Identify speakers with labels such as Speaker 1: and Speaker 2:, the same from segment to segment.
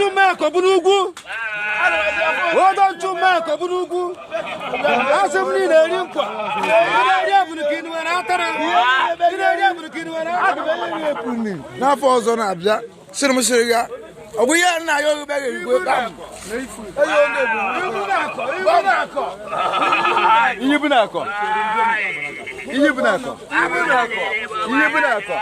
Speaker 1: Ọdọ nchu mmekọ bụ n'ugwu. Ọdọ nchu mmekọ bụ n'ugwu. Asị m niile eri nkwa. Ị na-eri ebunu ka ị nwere atara. Ị na-eri ebunu ka ị nwere atara.
Speaker 2: N'afọ ọzọ na-abịa, sịrị m sịrị ya, ọ bụ ihe nna ya oghebe ga-erikwe bam.
Speaker 1: Ibu na-akọ, ibu na-akọ.
Speaker 2: Ihe bụ na-akọ. Ihe bụ na-akọ. Ihe bụ na-akọ.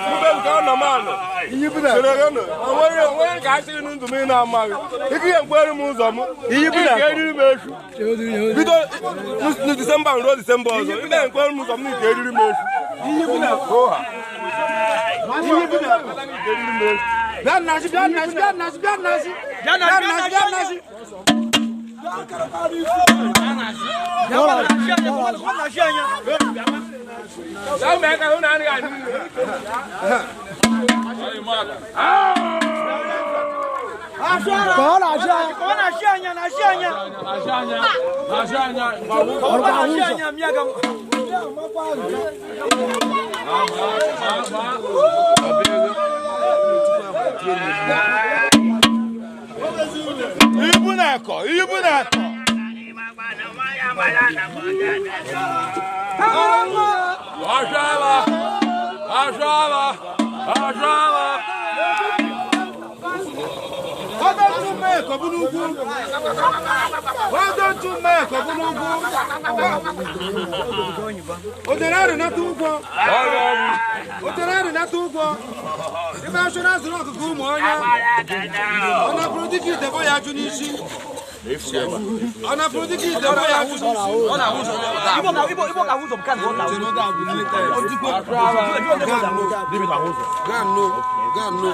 Speaker 3: Mbe nke ọ nọ m anọ.
Speaker 2: Ihe bụ na-akọ.
Speaker 3: Chere gịnụ, onweghị onweghị ka asịrị ndụ m ị na-amaghị. Ike ihe mkpere m ụzọ m.
Speaker 2: Ihe bụ na-akọ.
Speaker 3: Ike eriri m efu. Bido na Disemba ruo Disemba ọzọ. Ike mkpere m ụzọ m na ike eriri m efu.
Speaker 2: Ihe bụ na-akọ. Ihe bụ na-akọ.
Speaker 3: Ike eriri m efu.
Speaker 1: Bịa nnazi, bịa nnazi, bịa nnazi, bịa nnazi. Bịa nnazi, bịa nnazi.
Speaker 3: Gaa mee ka hụ na anaghị anụ ihe. Ibu na-akọ, ibu na-akọ. Ajala! Ajala! Ajala!
Speaker 1: Ọdọ nchu mmekọ bụ n'ugwu. Ọdọ nchu mmekọ bụ n'ugwu. Otere arị nata ụgwọ. Otere arị nata ụgwọ. Ife asụ na azụrụ ọkụkọ ụmụ ọnya. Ọ napụrụ dịka ite bọ ya ajụ n'isi. Ọ napụrụ dịka ite bọ ya ajụ n'isi. Gano, gano.